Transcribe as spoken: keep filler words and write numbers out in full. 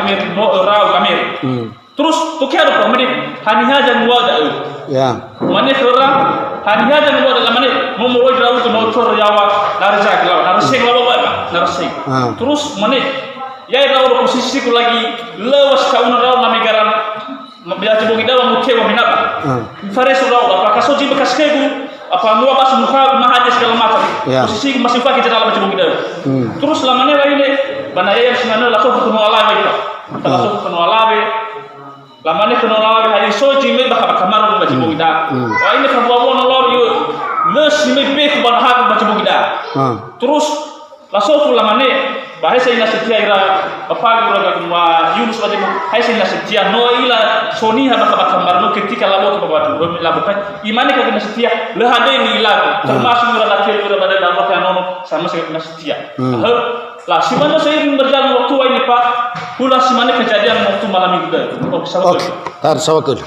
Gamere, no öra Gamere. Hmm. Terus, toke ada pa, mane, haniha zanua da'ö? Ya. Mane khöra, haniha zanua da'ö, mane, no moroi ndra'ugö no öra yaŵa, na reza yaŵa, na reseng laŵa, na reseng. Ah. Terus, mane, ya, ndra'o posisiku lagi, lö was kauna ndra'o na megaran, ma-, ya, Zi Bongi Dawa mutewa menaba. Ah. Fareso ndra'o, apa kaso zi bekas khögu, apa mua basu muha, mahade segala macam. Ya. Posisiku masih pakai jendela macam Zi Bongi Dawa. Hmm. Terus, lamane wa ine, ba na ya, ya, sinanö, lasofu no alawe, Pak. Hmm. Lasofu no alawe, Lamane khö nona lawe, hadia so zi möi bakha ba kamar ba Zi Bongi Dawa. Hmm. Wa ine fa buabua no lawö, lö si möi fefu ba nahagö ba Zi Bongi Dawa. Hmm. Terus, lasofu lamane, ba he sa ina setia ira, bapagu ira gagu wa Yunus ba Zi Bongi, he sa ina setia, no ila so niha bakha ba kamar no ketika laboto ba batu, labo kai, imane ka ina setia, lö hadöi ni ilagu, termasuk ira dake ira ba dai laboto nono, sama sekali ina setia. Hmm. Hö, La, si manö seiring berjalan waktu wa ini, Pak. Hulö si manö kejadian waktu malam minggu tadi. Oh, sahabat. Oke, tar sahabat.